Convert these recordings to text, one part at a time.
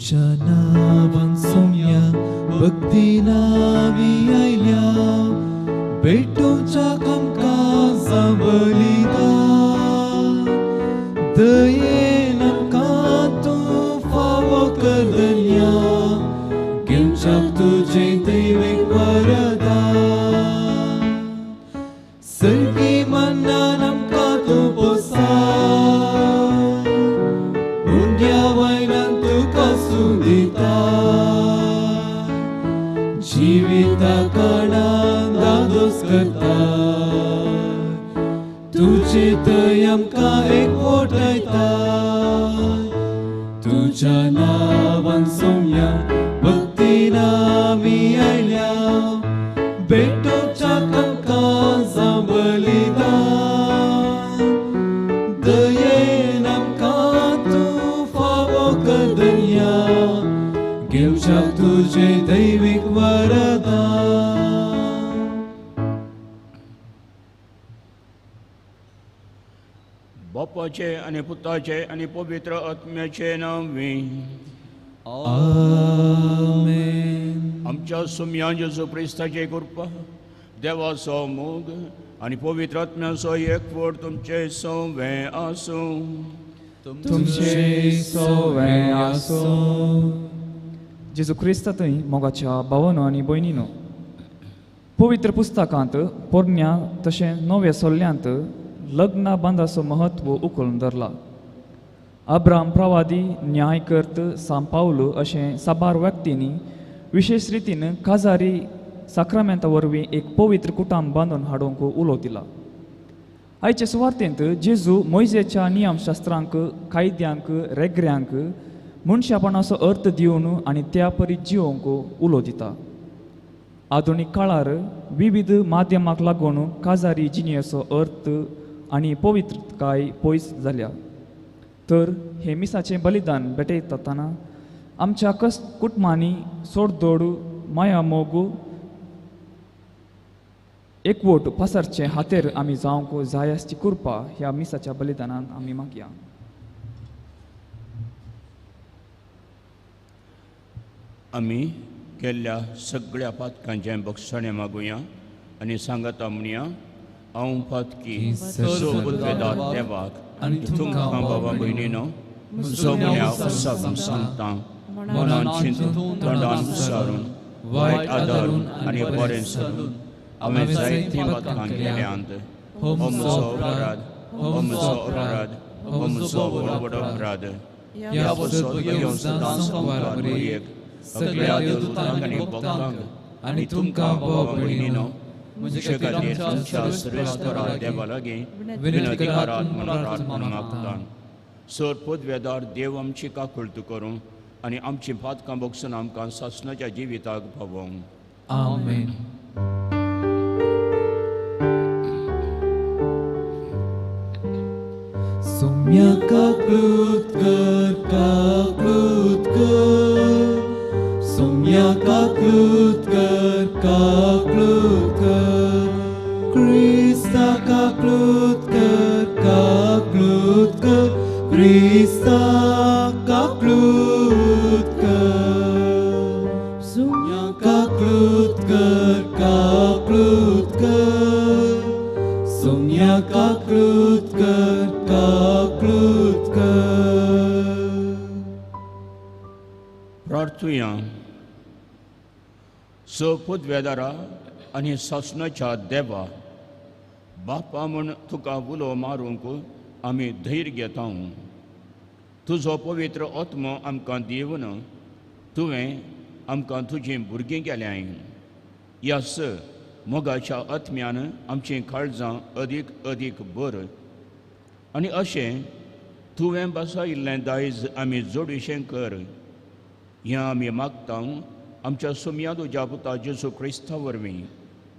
तुझ्या नावान सोम्या भक्ती नावी आयल्या भेटोवच्या आमकां बलिदान दयेन आमकां तूं फावो कर धन्या घेवच्याक तुजें दैवीक वरदान सर्गी मनान आमकां तूं पोसाय उंड्या वयल्यान तुका सुदिता जिविता कारणान दादोस करता तुजे थंय आमकां एकवटायता तुज्या नांवान सोम्या भक्तीन आमी आयल्या भेटोवच्याक आमकां जावं बलिदान दयेन आमकां तूं फावो कर धन्या घेवच्याक तुजें दैवीक वरदान. बापाचे आनी पुताचे आनी पवित्र आत्म्याचे नांवे आमेन. आमच्या सुम्या जेजू क्रिस्ताचे कृपा देवाचो मोग आनी पवित्र आत्म्याचो एकवट तुमचे सवे आसूं. तुमचे सवे आसूं. जेजू क्रिस्ता थंय मोगाच्या भावानो आनी भयणीनो, पवित्र पुस्तकांत पोरण्या तशें नव्या सोल्ल्यांत लग्ना बांदाचो म्हत्व उखलून धरला. अब्राम प्रवादी न्यायकर्त सांपावलो अशें साबार व्यक्तींनी विशेश रितीन काजारी साक्रामेंता वरवीं एक पवित्र कुटुंब बांदून हाडूंक उलो दिला. आयचे सुवार्तेंत जेजू मोयजेच्या नियमशास्त्रांक कायद्यांक रेगऱ्यांक मनशापणाचो अर्थ दिवन आनी त्या परी जिवोवंक उलो दिता. आधुनीक काळार विविध माध्यमाक लागून काजारी जिणेचो अर्थ आनी पवित्रताय पयस जाल्या. तर हे मिसाचें बलिदान भेटयताना आमच्या कस कुटुंबांनी सोडदोड माया मोग एकवट पसरचें हातेर आमी जावंक जाय आसची कृपा ह्या मिसाच्या बलिदानान आमी मागया. आमी केल्ल्या सगळ्या पातकांचें बक्षणें मागुया आनी सांगता म्हणया, हांव पातकी सोबुद्वेदार देवाक आनी तुमकां बाबा भयणीनो सगळ्या उत्साहान सांगता मनान चिंतून तोंडान उसारून वायट आदारून आनी बरें सरून हांवें जायतीं पातकां केल्यांत. हो म्हजो अपराध, हो म्हजो अपराध, हो म्हजो व्हड अपराध. ह्या पासत सदां संवसार मरियेक सगळ्या देवदूतांक आनी भक्तांक आनी तुमकां बाबा भयणीनो म्हजे खातीर आमच्या सर्वेस्परा देवा लागीं विनंती करात म्हूण प्रार्थना मागता. सर पदवेदार देव आमची काकुळट करूं आनी आमची पातकां भोगसून आमकां सासणाच्या जिविताक पावोवं. आमेन. सोम्या काकूत कर, काकूत कर, सोम्या काकूत कर, काकूत कर, क्रिस्ता काकूत कर, काकूत कर, क्रिस्ता काकूत कर, सोम्या काकूत कर, काकूत कर, सोम्या काकूत कर, काकूत कर. प्रार्थुया. स पदवेदारा आनी सासणाच्या देवा बापा म्हूण तुका उलो मारूंक आमी धैर्य घेता. तुजो पवित्र आत्मो आमकां दिवन तुवें आमकां तुजीं भुरगीं केल्यांय. ह्या स मोगाच्या आत्म्यान आमचीं काळजां अदीक अदीक बर आनी अशें तुवें बसयिल्लें दायज आमी जोडीशें कर. हें आमी मागता आमच्या सुम्या तुज्या पुता जेजू क्रिस्ता वरवीं.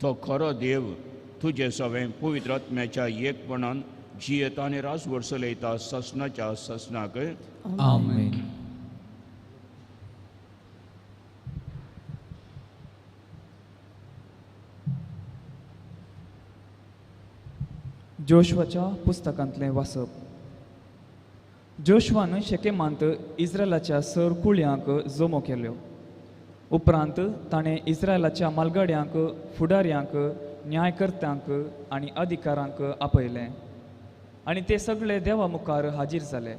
तो खरो देव तुजें सवें पवित्र आत्म्याच्या एकपणान जियेता आनी राजवट चलयता सासणाच्या सासणाक. आमेन. जोशवाच्या पुस्तकांतलें वाचप. जोशवान शेकेमांत इस्रायलाच्या सर कुळयांक जमो केल्यो. उपरांत ताणें इस्रायलाच्या मालगड्यांक, फुडाऱ्यांक, न्यायकर्त्यांक आनी अधिकारांक आपयलें आनी ते सगळे देवा मुखार हाजीर जाले.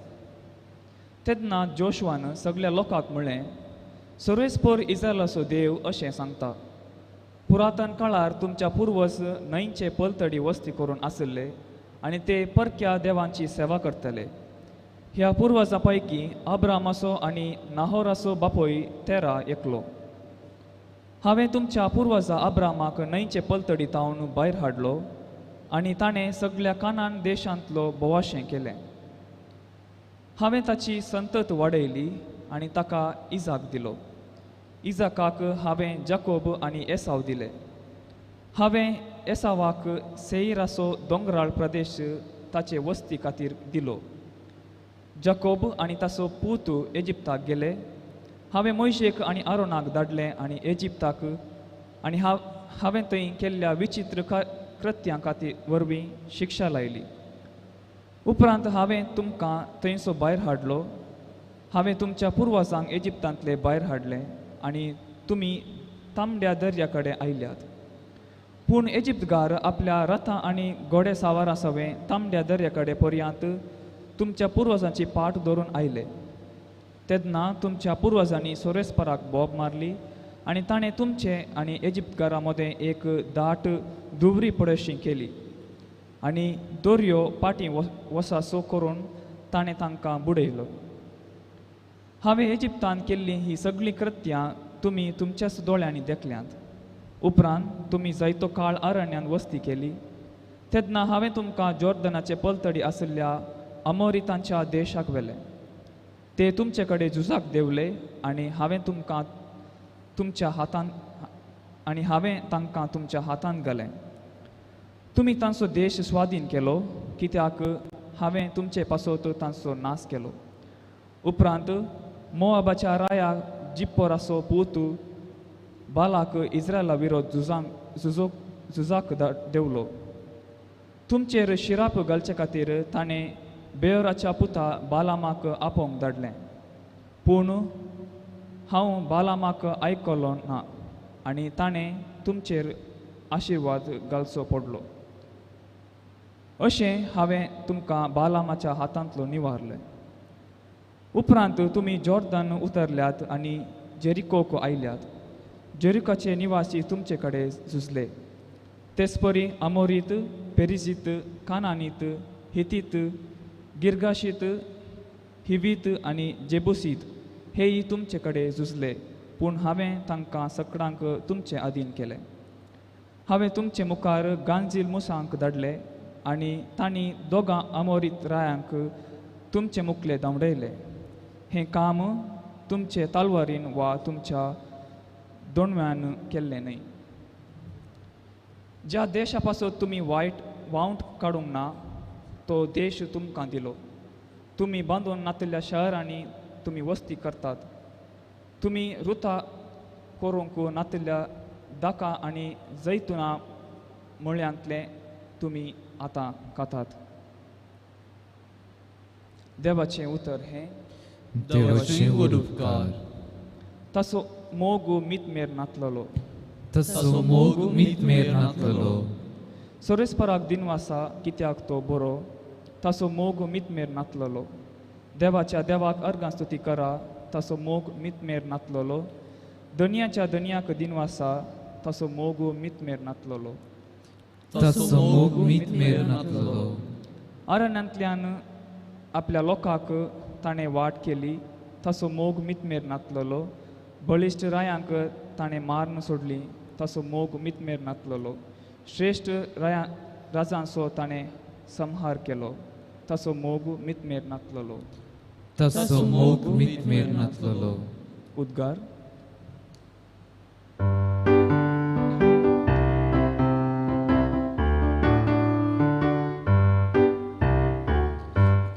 तेन्ना जोशवान सगळ्या लोकांक म्हणलें, सर्वेस्पर इस्रायलाचो देव अशें सांगता, पुरातन काळार तुमच्या पुर्वज न्हंयचे पलतडी वस्ती करून आशिल्ले आनी ते परक्या देवांची सेवा करतले. ह्या पुर्वजां पैकी अब्रामाचो आनी नाहोराचो बापूय तेरा एकलो. हांवें तुमच्या पुर्वजा अब्रामाक न्हंयचे पलतडी तावन भायर हाडलो आनी ताणें सगळ्या कानान देशांतलो बोवाशें केलें. हांवें ताची संतत वाडयली आनी ताका इजाक दिलो. इजाकाक हांवें जाकोब आनी एसाव दिले. हांवें एसावाक सेईराचो दोंगराळ प्रदेश ताचे वस्ती खातीर दिलो. जाकोब आनी ताचो पूत इजिप्ताक गेले. हांवें मोयशेक आनी आरोनाक धाडले आनी इजिप्ताक आनी हांवें थंय केल्ल्या विचित्र कृत्यां खातीर वरवीं शिक्षा लायली. उपरांत हांवें तुमकां थंयसो भायर हाडलो. हांवें तुमच्या पुर्वजांक इजिप्तांतले भायर हाडले आनी तुमी तांबड्या दर्या कडेन आयल्यात. पूण इजिप्तगार आपल्या रथां आनी घोडे सावारां सवें तांबड्या दर्या कडेन पर्यंत तुमच्या पुर्वजांची पाट धरून आयले. तेन्ना तुमच्या पुर्वजांनी सोरेस्पराक बोब मारली आनी ताणें तुमचे आनी इजिप्तगारां मदें एक दाट दुवरी पडशी केली आनी दोरयो पाटी वसासो करून ताणें तांकां बुडयलो. हांवें इजिप्तान केल्लीं हीं सगळीं कृत्यां तुमी तुमच्याच दोळ्यांनी देखल्यांत. उपरांत तुमी जायतो काळ अरण्यांत वस्ती केली. तेन्ना हांवें तुमकां जॉर्दनाचे पलतडी आशिल्ल्या अमोरितांच्या देशाक व्हेले. ते तुमचे कडेन झुजाक देंवले आनी हांवें तुमकां तुमच्या हातान आनी हांवें तांकां तुमच्या हातान घालें. तुमी तांचो देश स्वाधीन केलो, कित्याक हांवें तुमचे पासत तांचो नाश केलो. उपरांत मोआबाच्या राया जिप्पोराचो पूत बालाक इस्रायला विरोध झुजाक देंवलो. तुमचेर शिराप घालचे खातीर ताणें बेयोराच्या पुता बालामाक आपोवंक धाडलें. पूण हांव बालामाक आयकलो ना आनी ताणें तुमचेर आशिर्वाद घालचो पडलो. अशें हांवें तुमकां बालामाच्या हातांतलो निवारलें. उपरांत तुमी जॉर्दन उतरल्यात आनी जेरिकोक आयल्यात. जेरिकोचे निवासी तुमचे कडेन झुजले. तेचपरी अमोरीत, पेरिजीत, कानानीत, हितीत, गिरगाशीत, हिवीत आनी जेबुसीत हेय तुमचे कडेन झुजले, पूण हांवें तांकां सगळ्यांक तुमचे अधीन केले. हांवें तुमचे मुखार गांजील मुसांक धाडले आनी तांणी दोगां अमोरीत रायांक तुमचे मुखले धांवडयले. हें काम तुमचे तलवारीन वा तुमच्या दोणव्यान केल्लें न्हय. ज्या देशा पासत तुमी वायट वावंट काडूंक ना तो देश तुमकां दिलो. तुमी बांदून नातिल्ल्या शहरांनी तुमी वस्ती करतात. तुमी रुता करूंक नातिल्ल्या दाका आनी जैतुना मळ्यांतलें तुमी आतां खातात. देवाचें उतर हें. देवाचें व्हड उपकार. ताचो मोग मितमेर नातलेलो. ताचो मोग मितमेर नातलेलो. सोरेस्पराक दिनवासा कित्याक तो बरो, ताचो मोग मितमेर नातलेलो. देवाच्या देवाक अर्गां स्तुती करा, ताचो मोग मितमेर नातलेलो. दनयाच्या दनयाक दिनवासा, ताचो मोग मितमेर नातलेलो. ताचो मोग मितमेर नातलेलो. अरण्यांतल्यान आपल्या लोकांक ताणें वाट केली, ताचो मोग मितमेर नातलेलो. बळिश्ट रायांक ताणें मारून सोडली, ताचो मोग मितमेर नातलेलो. श्रेश्ठ राया राजांचो ताणें संहार केलो, ताचो मोग मितमेर नातलेलो. ताचो मोग मितमेर नातलेलो. उद्गार.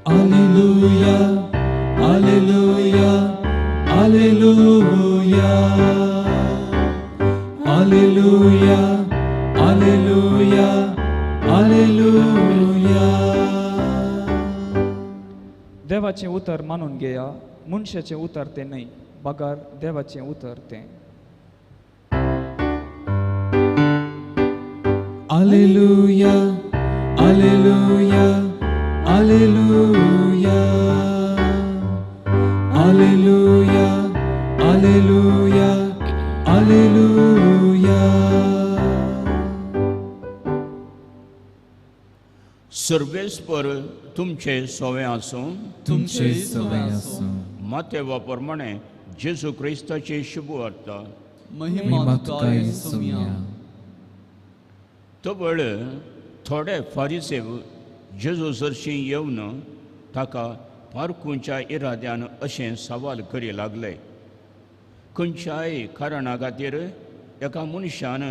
Alleluia, Alleluia, Alleluia, Alleluia, Alleluia, Alleluia. देवाचें उतर मानून घेया, मनशाचें उतर तें न्हय, बगर देवाचें उतर तें. Alleluia, Alleluia, Alleluia, Alleluia, Alleluia, Alleluia. सर्वेस्पर तुमचे सोवे आसूं, तुमचे सोवे आसूं. मातेवा प्रमाणे जेजू क्रिस्ताची शुभवार्ता. महिमा तुका येसुया. तबळ थोडे फारिसेव जेजू सरशी येवन ताका पारखुंच्या इराद्यान अशें सवाल करी लागले, खंयच्याय कारणा खातीर एका मनशान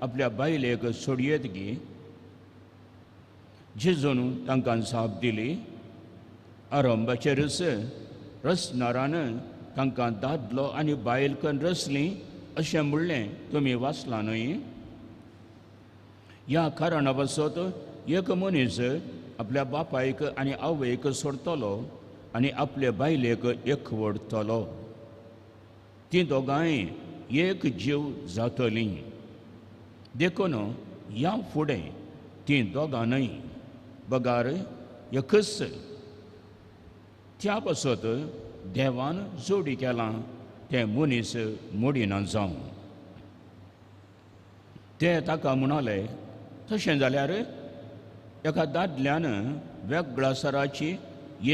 आपल्या बायलेक सोडयेत गी? जेजून तांकां जाप दिली, आरंभाचेरच रसनारान तांकां दादलो आनी बायल कन्न रसली अशें म्हणलें तुमी वाचलां न्हय? ह्या कारणा पासत एक मनीस आपल्या बापायक आनी आवयक सोडटलो आनी आपले बायलेक एकवडटलो, तीं दोगांय एक जीव जातलीं. देखून ह्या फुडें तीं दोगां न्हय बगार एकच. त्या पासत देवान जोडी केलां तें मनीस मोडिना जावं. ते ताका म्हणाले, तशें जाल्यार एका दादल्यान वेगळासराची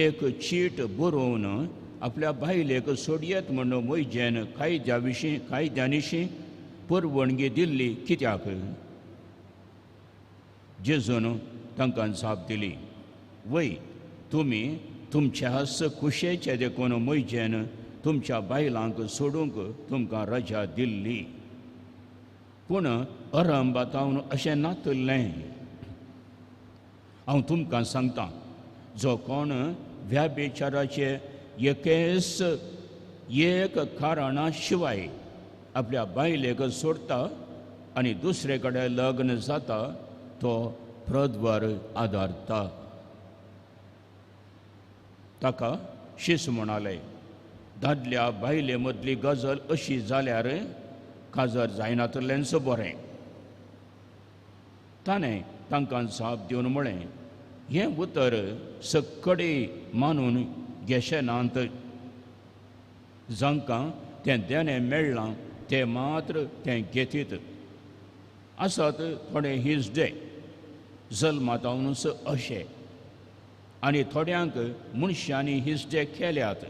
एक चीट बरोवन आपल्या बायलेक सोडयेत म्हूण मोयजेन कायद्या विशीं कायद्यानिशीं परवणगी दिल्ली कित्याक? जेजून तांकां जाप दिली, वय तुमी तुमच्या कुशेचे देखून मोयजेन तुमच्या बायलांक सोडूंक तुमकां रजा दिल्ली, पूण अरंभातावन अशें नातल्लें. हांव तुमकां सांगतां, जो कोण व्याभिचाराचे एकेस एक कारणा शिवाय आपल्या बायलेक सोडटा आनी दुसरे कडेन लग्न जाता तो प्रद्वर आदारता. ताका शिस म्हणाले, दादल्या बायले मदली गजल अशी जाल्यार काजर जायनातल्लेंच बरें. ताणें तांकां जाप दिवन म्हळें, हें उतर सक्कडे मानून घेशे नात, जांकां तें देणें मेळ्ळां ते मात्र तें घेतीत. आसात थोडे हिजडे जल्मातावनूच अशे, आनी थोड्यांक मनशांनी हिजडे केल्यात,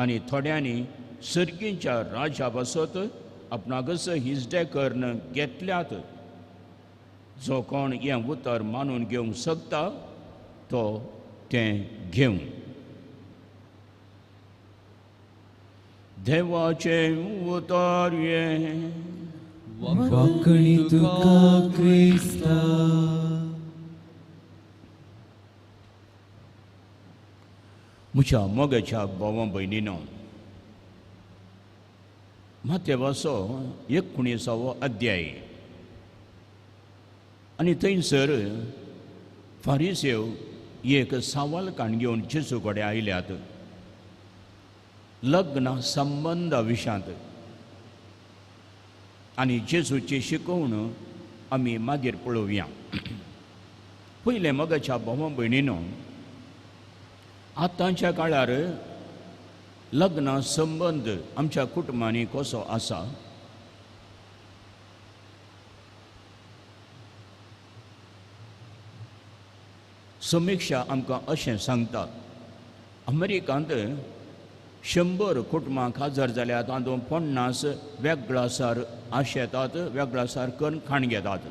आनी थोड्यांनी सर्गींच्या राजा पासत आपणाकच हिजडे करून घेतल्यात. जो कोण हें उतर मानून घेवंक शकता तो तें घेवं. देवाचें उतर हें. वाकणी तुका क्रिस्ता. म्हज्या मोगाच्या भावा भयणीनो, मातेवाचो 19वो अध्याय आनी थंयसर फारिसेव एक सवाल काण घेवन जेजू कडेन आयल्यात लग्न संबंदा विशांत, आनी जेजूची शिकोवण आमी मागीर पळोवया. पयलें मोगाच्या भावा भयणीनो, आतांच्या काळार लग्न संबंद आमच्या कुटुंबांनी कसो आसा? समिक्षा आमकां अशें सांगता, अमेरिकांत 100 कुटुंबां खाजर जाल्यार तातूंत 50 वेगळासार आशेतात, वेगळासार करून खाण घेतात,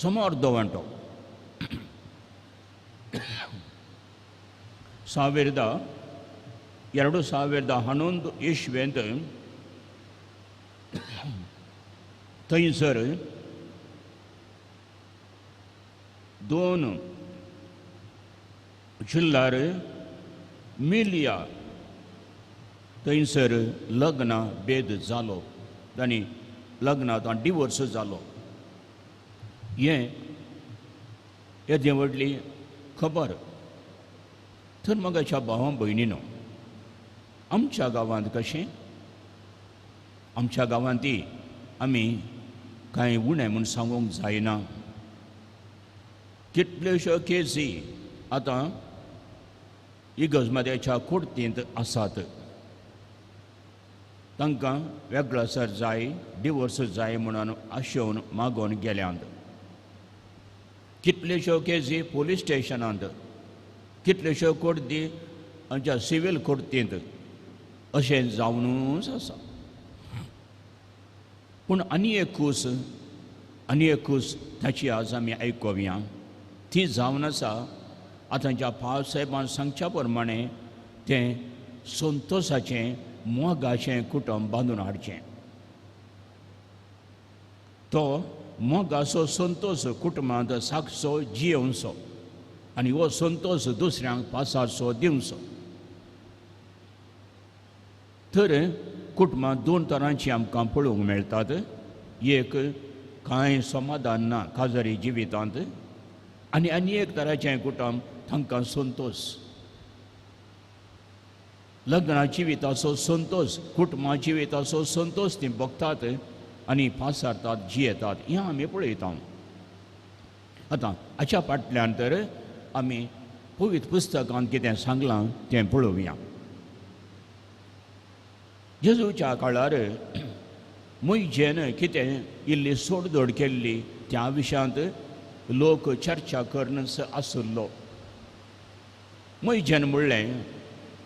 सुमार अर्दो वांटो. 2011 इस्वेंत थंयसर 2 जिल्लार मिलिया थंयसर लग्न भेद जालो आनी लग्नांत डिवोर्स जालो. हें येदी व्हडली खबर. तर मगाच्या भावा भयणीनो, आमच्या गांवांत कशें, आमच्या गांवांत ती आमी कांय उणें म्हूण सांगूंक जायना. कितल्योश्यो केसी आतां इगर्जमद्याच्या कोर्तींत आसात. तांकां वेगळोसर जाय, डिवोर्स जाय म्हणून आशेवन मागोवन गेल्यात. कितल्योश्यो केसी पोलीस स्टेशनांत, कितल्योश्यो कोर्ती आमच्या सिवील कोर्तींत, अशें जावनूच आसा. पूण आनी एक कूस, आनी एक कूस ताची आज आमी आयकुया. ती जावन आसा आतांच्या पावसाहेबान सांगच्या प्रमाणें तें संतोशाचें मोगाचें कुटुंब बांदून हाडचें. तो मोगाचो संतोश कुटुंबांत सागचो, जियेवचो आनी हो संतोश दुसऱ्यांक पासारचो, दिवचो. तर कुटुंबांत दोन तरांची आमकां पळोवंक मेळटात. एक कांय समाधान ना काजारी जिवितांत, आनी आनी एक तराचें कुटुंब तांकां संतोश, लग्ना जिविताचो संतोश, कुटुंबा जिविताचो संतोश ती बघतात आनी पासारतात, जियेतात. हें आमी पळयता. आतां हाच्या फाटल्यान तर आमी पवित्र पुस्तकांत कितें सांगलां तें पळोवया. जेजूच्या काळार मोहिजेन कितें इल्ली सोडदोड केल्ली त्या विशयांत लोक चर्चा करून आशिल्लो. मोहिजेन म्हणलें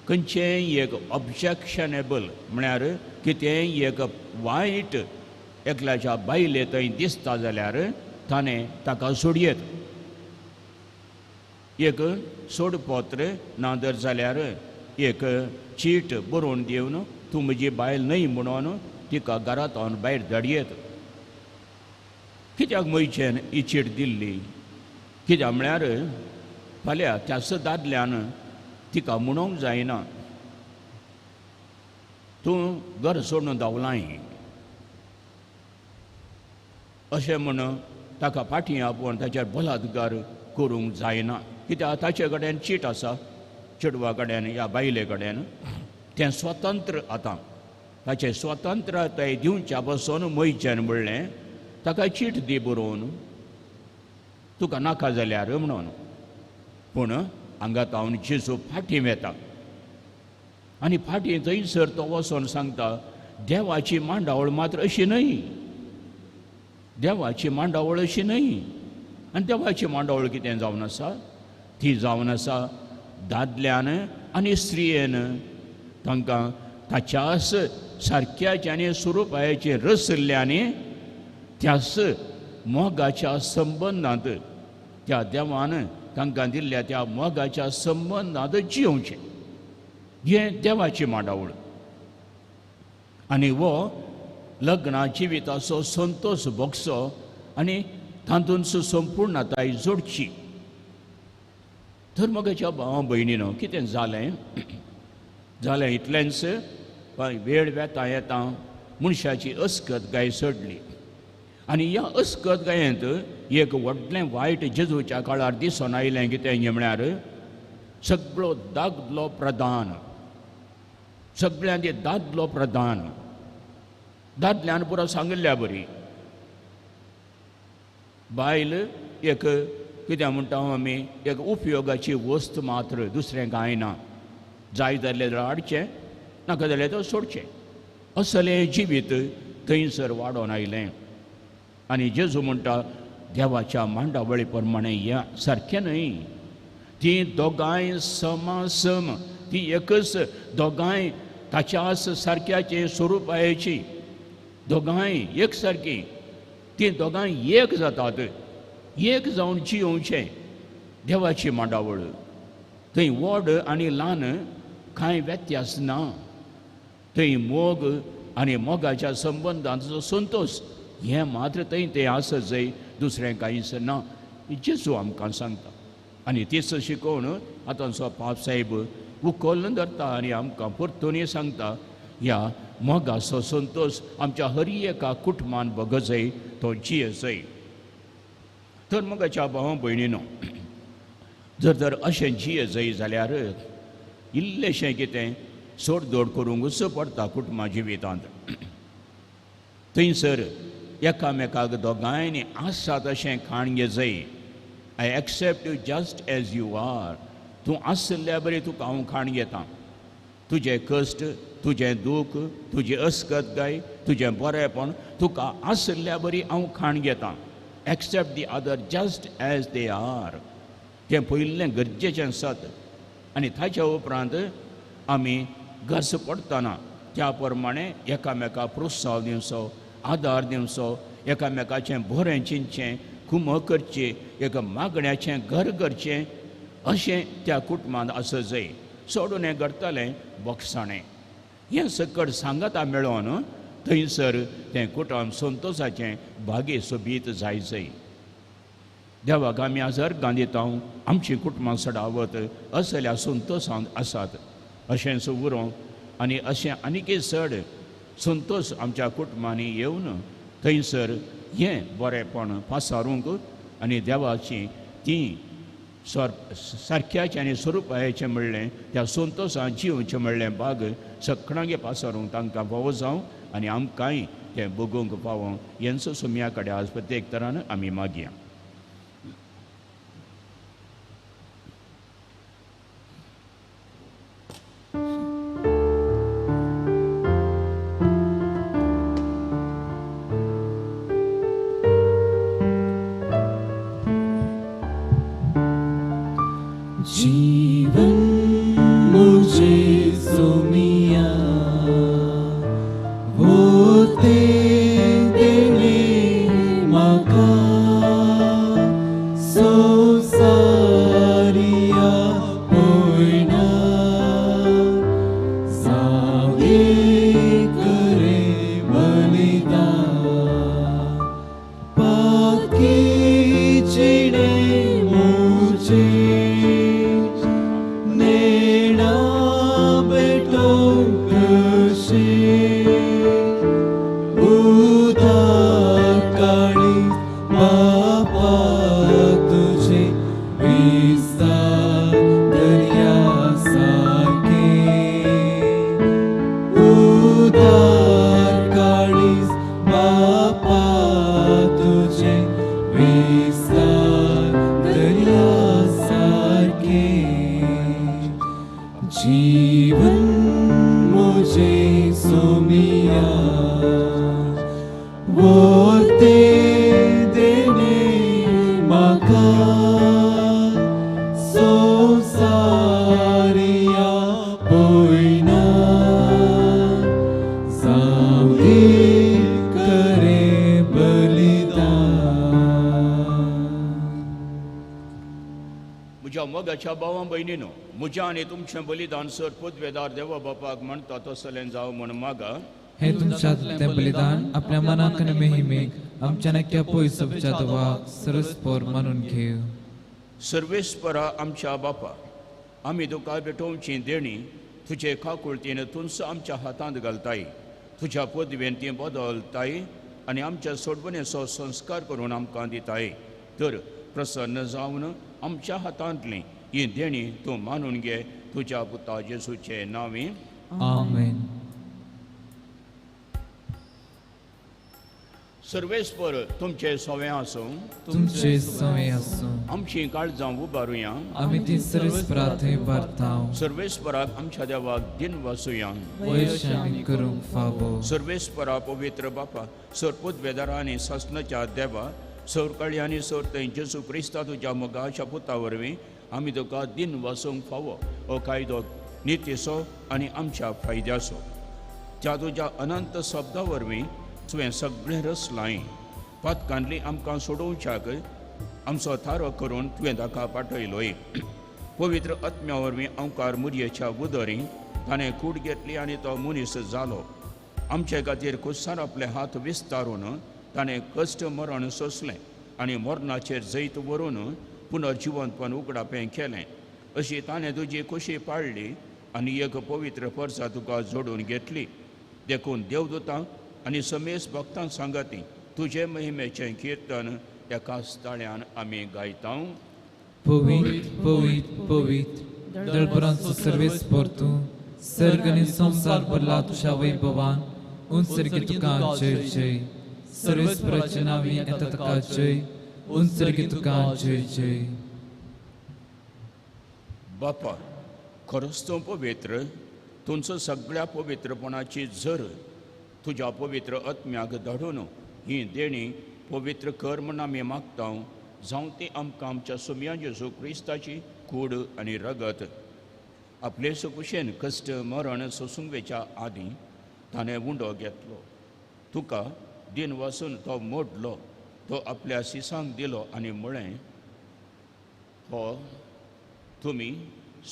खंयचेंय एक ऑब्जेक्शनेबल म्हळ्यार कितेंय एक वायट एकल्याच्या बायले थंय दिसता जाल्यार ताणें ताका सोडयेत. एक सोडपत्र ना जर जाल्यार एक चीट बरोवन दिवन तूं म्हजी बायल न्हय म्हणून तिका घरांत भायर धाडयेत. कित्याक मोहिजेन ही चीट दिल्ली? कित्याक म्हळ्यार फाल्यां त्याच दादल्यान तिका म्हणूंक जायना तूं घर सोडून धांवलाय अशें म्हूण ताका फाटीं आपोवन ताचेर बलात्कार करूंक जायना. कित्याक ताचे कडेन चीट आसा, चेडवा कडेन ह्या बायले कडेन. तें स्वतंत्र आतां ताचें स्वतंत्रताय दिवच्या पासून मोहिजेन म्हणलें ताका चीट दी बरोवन तुका नाका जाल्यार म्हणून. पूण हांगा तावन जेजू फाटीं वेता आनी फाटीं थंयसर तो वचोन सांगता देवाची मांडावळ मात्र अशी न्हय, देवाची मांडावळ अशी न्हय. आनी देवाची मांडावळ कितें जावन आसा? ती जावन आसा दादल्यान आनी स्त्रियेन तांकां ताच्याच सारक्याचे आनी स्वरुपाचे रसल्ल्यानी त्याच मोगाच्या संबंदांत त्या देवान तांकां दिल्ल्या त्या मोगाच्या संबंदांत जियोवचें. हें देवाची मांडावळ. आनी हो लग्ना जिविताचो संतोश भोगचो आनी तातूंत संपूर्णताय जोडची. तर म्हज्या भावा भयणीनो कितें जालें? जालें इतलेंच, वेळ वेता येता मनशाची अस्कत गाय सोडली आनी ह्या अस्कत गायेंत एक व्हडलें वायट जेजूच्या काळार दिसून आयलें. कितें म्हळ्यार सगळो दादलो प्रधान, सगळ्यांनी दादलो प्रधान, दादल्यान पुरो सांगिल्ल्या बरी बायल एक कितें म्हणटा आमी एक उपयोगाची वस्त मात्र, दुसरें कांय ना. जाय जाल्यार हाडचें, नाका जाल्यार तो सोडचें. असलें जिवीत थंयसर वाडोवन आयलें. आनी जेजू म्हणटा देवाच्या मांडावळी प्रमाणें ह्या सारकें न्हय. ती दोगांय समासम, ती एकच, दोगांय ताच्याच सारक्याचें स्वरुपायेची, दोगांय एक सारकी, ती दोगांय एक जातात, एक जावन जियोवचें देवाची मांडावळ. थंय व्हड आनी ल्हान कांय व्यत्यास ना. थंय मोग आनी मोगाच्या संबंदांचो संतोश हें मात्र थंय तें आसत जाय, दुसरें कांयच ना. जेजू आमकां सांगता आनी तीच शिकोवन आतांचो पापसाहेब उखल्ल धरता आनी आमकां परतूनय सांगता ह्या मोगाचो संतोश आमच्या हर एका कुटुंबान बगजय, तो जियेजय. तर मोगाच्या भावा भयणीनो, जर तर अशें जियेजय जाल्यार इल्लेशें कितें सोडदोड करूंकच पडटा कुटुंबा जिवितांत. थंयसर एकामेकाक दोगांयनी आसा तशें खाण घेजय. I accept you just as you are. तूं आसल्या बरी तुका हांव खाण घेता. तुजें कश्ट, तुजें दूख, तुजी अस्कतगाय, तुजें बरेंपण तुका आसल्या बरी हांव खाण घेता. Accept the other just as they are. तें पयलें गरजेचें सत. आनी ताच्या उपरांत आमी गरज पडटना त्या प्रमाणे एकामेका प्रोत्साहन दिवचो, आदार दिवचो, एकामेकाचें बरें चिंतचें, कुमक करचें, एका मागण्याचें घर करचें अशें त्या कुटुंबांत आसत जाय. सोडून हें घडटलें बक्षाणें. हें सकट सांगाता मेळोन थंयसर तें कुटुंब संतोशाचें भागी सोबीत जाय जाय. देवाक आमी आज अर्गां दिता, आमचीं कुटुंबां सडावत असल्या संतोशांत आसात अशेंच उरों आनी अशें आनीकय चड संतोश आमच्या कुटुंबांनी येवन थंयसर हें बरेंपण पासारूंक आनी देवाची ती सारक्याचें आनी स्वरुपाचें म्हणलें त्या संतोशान जिवचें म्हणलें बाग सगळ्यांगे पासारूंक तांकां फावो जावं आनी आमकांय तें भोगूंक पावों हेंचो सुम्या कडेन आज प्रत्येक तरान आमी मागया. जीवन मुझे सोमिया वो ते देने मका सोसारिया पोयना सावे करे बलिदान पाकी चिड़े मुझे जीवन मुझे सोमिया वो ते देने मका सोसारिया पोयना सावे करे बलिदान. म्हज्या मोगाच्या भावां भयणीनो, म्हज्या आनी तुमचें बलिदान सर पदवेदार देवा बापाक म्हणटा तसलें जावं म्हूण मागा. हे तुमच्या तें बलिदान आपल्या मनाक आनी मेहिमेक आमच्या नक्या पयसच्या देवाक सरस्पोर मानून घेव. सर्वेस्परा आमच्या बापा, आमी तुका भेटोवची देणी तुजे काकुळतीन तूंच आमच्या हातांत घालताय. तुज्या पदवेन ती बदलताय आनी आमच्या सोडवणेचो संस्कार करून आमकां दिताय. तर प्रसन्न जावन आमच्या हातांतली ही देणी तूं मानून घे तुज्या पुता जेसूचे नांवी. आमेन. सर्वेस्पर तुमचे सवे आसूं, तुमचे सवे आसूं. आमची काळजां उबारुया, आमी ती सर्वेस्परा थंय उबारता. सर्वेस्पराक आमच्या देवाक दिन वासुया, वयश आमी करूंक फावो. सर्वेस्परा पवित्र बापा, सरपदवेदारा आनी सासणाच्या देवा, सवकाळी आनी सर थंय जेजू क्रिस्ता तुज्या मोगाच्या पुता वरवीं आमी तुका दिन वासूंक फावो हो कायदो नितीचो आनी आमच्या फायद्याचो. त्या तुज्या अनंत शब्दा वरवीं तुवें सगळें रचलांय. पातकांतली आमकां सोडोवच्याक आमचो थारो करून तुवें ताका पाठयलोय. पवित्र आत्म्या वरवीं अंकार मुरयेच्या उदरी ताणें कूड घेतली आनी तो मनीस जालो. आमचे खातीर कुसार आपले हात विस्तारून ताणें कश्ट मरण सोंसलें आनी मरणाचेर जैत व्हरून पुनर्जिवंतपण उगडापें केलें. अशी ताणें तुजी खोशी पाळ्ळी आनी एक पवित्र परसा तुका जोडून घेतली. देखून देवदूतां आनी समेस भक्तां सांगाती तुजे महिमेचें किर्तन एकाच ताळ्यान आमी गायता. पवित्र पवित्र पवित्र दळबरांचो सर्वेस्पर तूं सर्ग आनी संवसार भरला तुज्या वैभवान उंचर्गी तुका जय जय. सर्वेस्पराच्या नांवी येता ताका जय, उंचर्गी तुका जय जय. बापा खरोच तूं पवित्र, तुमचो सगळ्या पवित्रपणाची झर तुज्या पवित्र आत्म्याक धाडून ही देणी पवित्र कर म्हूण आमी मागता, जावं ती आमकां आमच्या सुम्या जेजू क्रिस्ताची कूड आनी रगत. आपले सुकुशेन कश्ट मरण सोसूंक वेच्या आदीं ताणें उंडो घेतलो, तुका दिन वासून तो मोडलो, तो आपल्या सिसांक दिलो आनी म्हळें, हो तुमी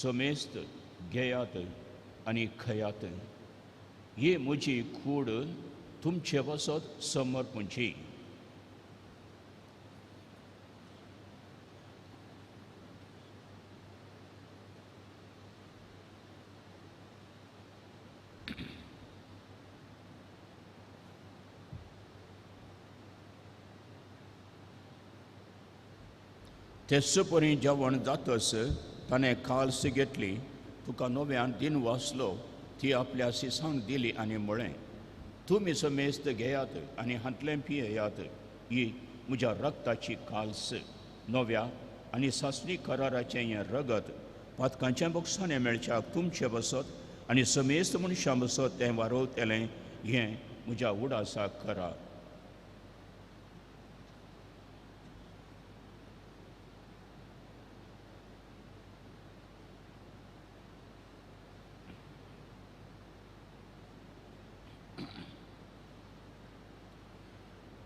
समेस्त घेयात आनी खयात, ही म्हजी कूड तुमचे पासत समर्पणची. तेच परी जेवण जातच ताणें काल्स घेतली, तुका नव्यान दिन वाचलो, ती आपल्या सिसांक दिली आनी म्हळें, तुमी समेस्त घेयात आनी हांतलें पियेयात, ही म्हज्या रक्ताची काल्स, नव्या आनी सासणी कराराचें हें रगत पातकांच्या बक्षाणें मेळच्याक तुमचे बसत आनी समेस्त मनशां बसत तें वारोवतलें, हें म्हज्या उडासाक करा.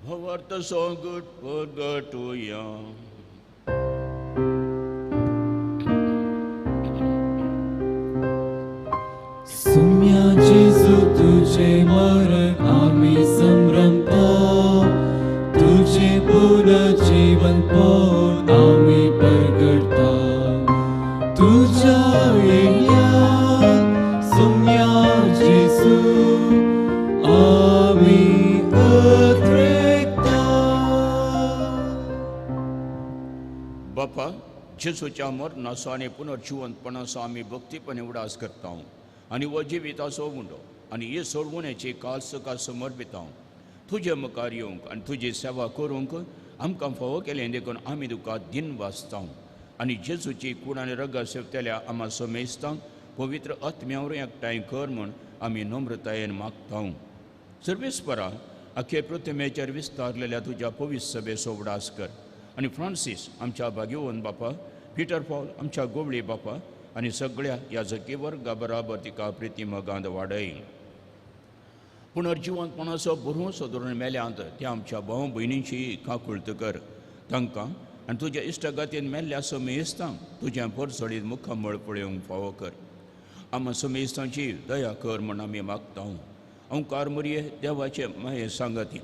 भवार्थ सोगट परगटुया. सुम्या जेजू तुझे मरण आमी संभ्रमता, तुझे पुनर्जीवन पण आमी परगटता, तुझ्या येण्यात सुम्या जेजू आमी. बापा, जेजूच्या मरणाचो आनी पुनर्जिवंतपणाचो आमी भक्तीपणे उडास करता आनी हो जिविताचो उंडो आनी ही सोडवण्याची काल तुका समर्पिता. तुजे मुखार येवंक आनी तुजी सेवा करूंक आमकां फावो केलें देखून आमी तुका दिन वाचता आनी जेजूची कूड आनी रगत सेवतल्या आमा समेस्तांक पवित्र आत्म्या वरवीं एकठांय कर म्हूण आमी नम्रतायेन मागता. सर्वेस्परा, आखे प्रतिमेचेर विस्तारलेल्या तुज्या पवित्र सभेचो उडास कर आनी फ्रांसीस आमच्या भाग्यवंत बापा, पिटर पॉल आमच्या गोवळी बापा आनी सगळ्या याजकी वर्गा बराबर तिका प्रिती मोगांत वाडय. पुनर्जिवंतपणाचो भरवंसो धरून मेल्यांत त्या आमच्या भाव भयणींची काकुळट कर, तांकां आनी तुज्या इश्टागतीन मेल्ल्या समेस्तांक तुज्या परसडीत मुखामळ पळोवंक फावो कर. आमा समेस्तांची दया कर म्हूण आमी मागता. ओंकार मुरये देवाचे माये सांगती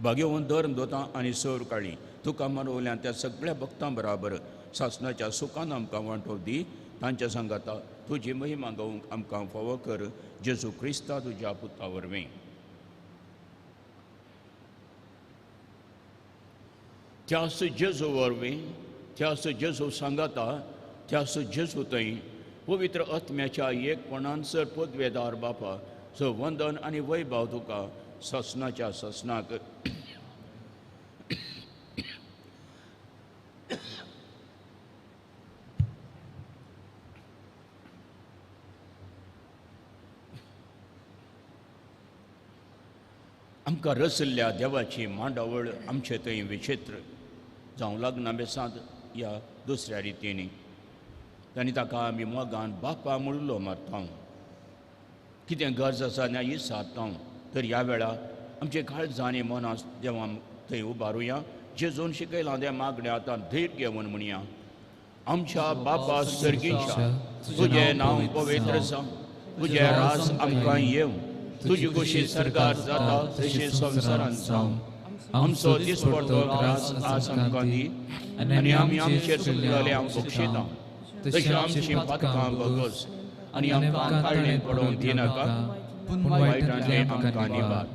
भाग्यवंत धर्म दोता आनी सर काळी तुका मानवल्यान त्या सगळ्या भक्तां बराबर सासणाच्या सुखान आमकां वांटो दी, तांच्या सांगाता तुजी महिमा गावंक आमकां फावो कर, जेजू क्रिस्ता तुज्या पुता वरवीं. त्यास जेजू वरवीं, त्यास जेजू सांगाता, त्यास जेजू थंय पवित्र आत्म्याच्या एकपणान सर पदवेदार बापा सो वंदन आनी वैभव तुका सासणाच्या सासणाक. आमकां रचल्ल्या देवाची मांडावळ आमचे थंय विचित्र जावं लग्ना बेसांत ह्या दुसऱ्या रितींनी आनी ताका आमी मोगान बापा मुळलो मारता, कितें गरज आसा ना ही सादता. तर ह्या वेळार आमचे काळजां आनी मनां देवा थंय उबारुया, जेजून शिकयलां तें मागणें आतां धैर्य घेवन म्हणया. आमच्या बापा सर्गीच्या, तुजें नांव पवित्र जावं, तुजें राज आमकां येवं, तुजी खोशी सरकार जाता तशी संवसारांत जावं. आमचो दिसपडतो ग्रास आज आमकां दी आनी आमी आमचेर चुकलेलें आमकां बक्षिता तशें आमचीं पातकां बगस आनी आमकां काडणें पडोवंक दिनाका, पूण वायटांतलें आमकां निवार.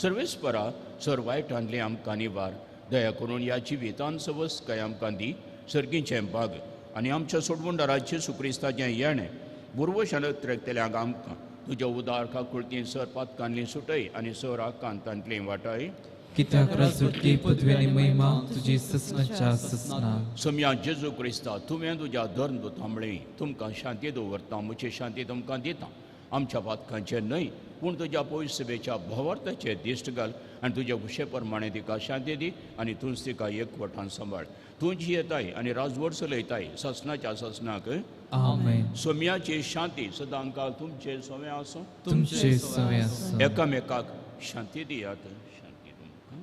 सर्वेस्परा, सर वायटांतलें आमकां निवार. दया करून ह्या जिवितान सवस्काय आमकां दी, सर्गीचें भाग आनी आमच्या सोडवणदारा जेजू क्रिस्ताचें येणें बुरवशान त्रेकतल्यांक आमकां तुज्या उदार काकुळतीन सर पातकांतली सुटय आनी सर आकांतांतली वाटाय. कित्याक राजवटकी पदवी आनी महिमा तुजी ससनाच्या ससना. सोम्या जेजू क्रिस्ता, तुवें तुज्या धर्म दुतां तुमकां शांती दवरता, म्हजी शांती तुमकां दिता. आमच्या पातकांचेर न्हय पूण तुज्या पयसभेच्या भवार्थाचेर दिश्ट घाल आनी तुज्या खुशे प्रमाणे तिका शांती दी आनी तूंच तिका एकवटान सांबाळ. तूं जियेताय आनी राजवट चलयताय ससनाच्या ससनाक. आमेन. सोम्याची शांती सदांकाळ तुमचे सवे आसूं. तुमचे सवे आसूं. एकामेकाक शांती दियात. शांती तुमकां.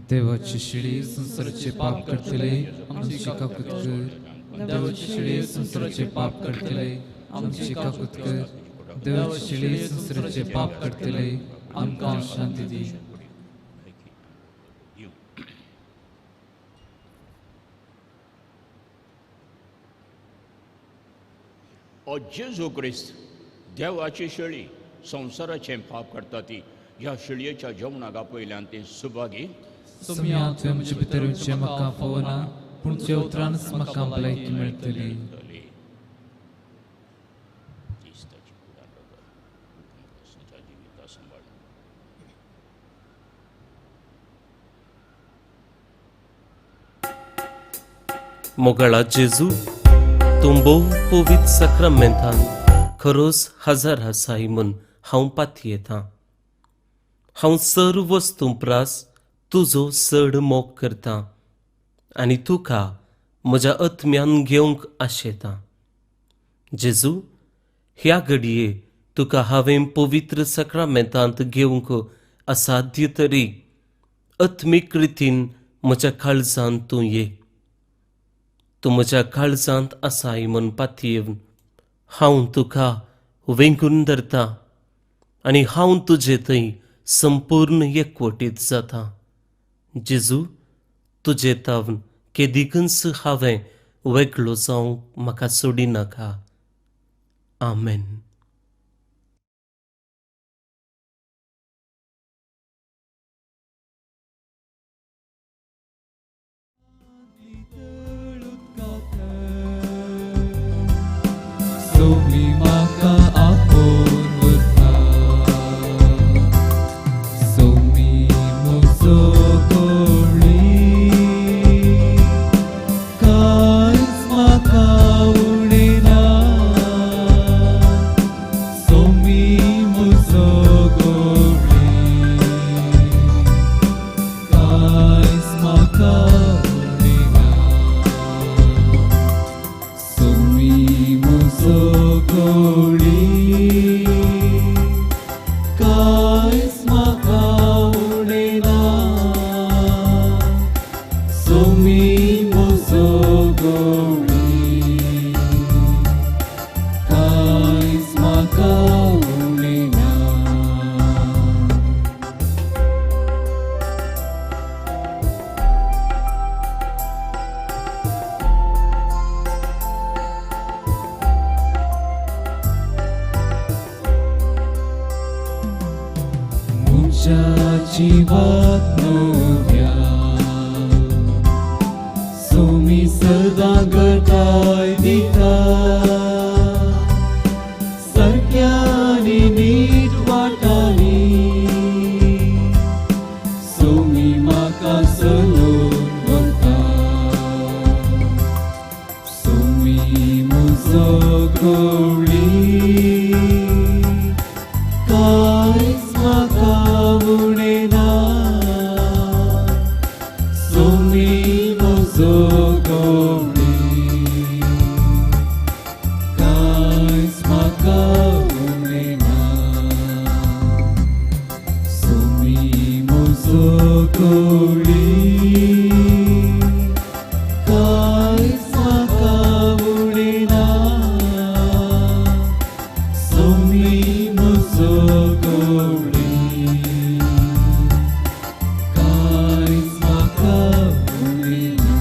देवाची शिडी संवसाराचे पाप करतले आमची काकूत कर. देवाची शिडी संवसाराचे पाप करतले आमची काकूत कर. देवाची शिडी संवसाराचे पाप करतले आमकां शांती दी. ओ जेजू क्रिस्त, देवाची शेळी संवसाराचें पाप करता ती ह्या शेळयेच्या जेवणाक आपयल्यान ती सुभागी. सोम्या, तुवें म्हजे भितर येवचें म्हाका फावना, पूण तुज्या उतरानच म्हाका भलायकी मेळटली. मोगाळा जेजू, तूं भोव पवित्र साक्रामेंतान खरोच हजार आसाय म्हूण हांव पातयेतां. हांव सर्व वस्तूं प्रास तुजो चड मोग करतां आनी तुका म्हज्या आत्म्यान घेवंक आशेतां. जेजू, ह्या घडये तुका हांवें पवित्र साक्रामेंतांत घेवंक असाध्य तरी आत्मीक रितीन म्हज्या काळजांत तूं ये. तूं म्हज्या काळजांत आसाय म्हूण पातयेवन हांव तुका वेंगून धरता आनी हांव तुजे थंय संपूर्ण एकवटीत जाता. जेजू, तुजे तावन केदिकूच हांवें वेगळो जावंक म्हाका सोडिनाका. आमेन. सोमी म्हाका आपोवन व्हरता, सोमी म्हजो कोळी, कांयच म्हाका उणें ना. सोमी म्हजो कोळी, कांयच म्हाका उणें ना. सोमी म्हजो कोळी, कांयच म्हाका उणें ना. सोमी म्हजो कोळी, कांयच म्हाका उणें ना. म्हज्या जिवात नव्या सोमी सदां गटाय दिता, सारक्यांनी नीट वाटांनी सोमी म्हाका चलोवन व्हरता. सोमी म्हजो गोळी, कांयच म्हाका उणें ना. सोमी म्हजो गोळी, कांयच म्हाका उणें ना. सोमी म्हजो गोळी, कांयच म्हाका उणें ना. सोमी म्हजो गोळी, कांयच म्हाका उणें ना.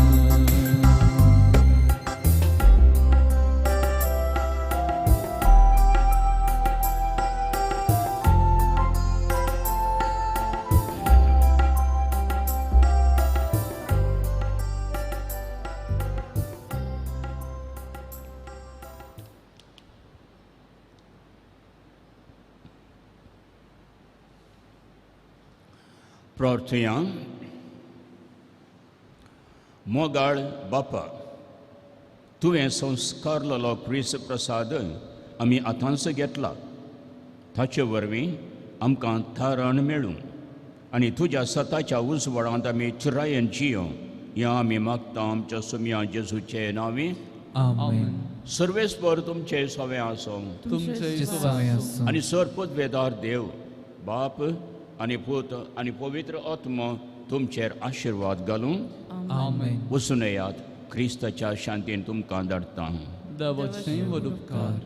प्रार्थया. मोगाळ बापा, तुवें संस्कारलेलो क्रिस्त प्रसाद आमी आतांच घेतला, ताचे वरवीं आमकां थारण मेळूं आनी तुज्या सताच्या उजवाडांत आमी चिरायेन जियों ह्या आमी मागता आमच्या सुम्या जेजूचे नांवी. आमेन. सर्वेस्पर तुमचे सवें आसूं आनी सर पदवेदार देव बाप आनी पूत आनी पवित्र आत्मो तुमचेर आशिर्वाद घालूं. आमेन. वचून येयात, क्रिस्ताच्या शांतीन तुमकां धाडटा. देवाचे व्हड उपकार.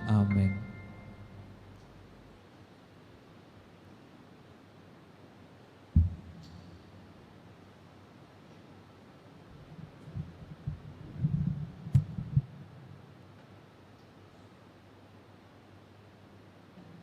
Amen.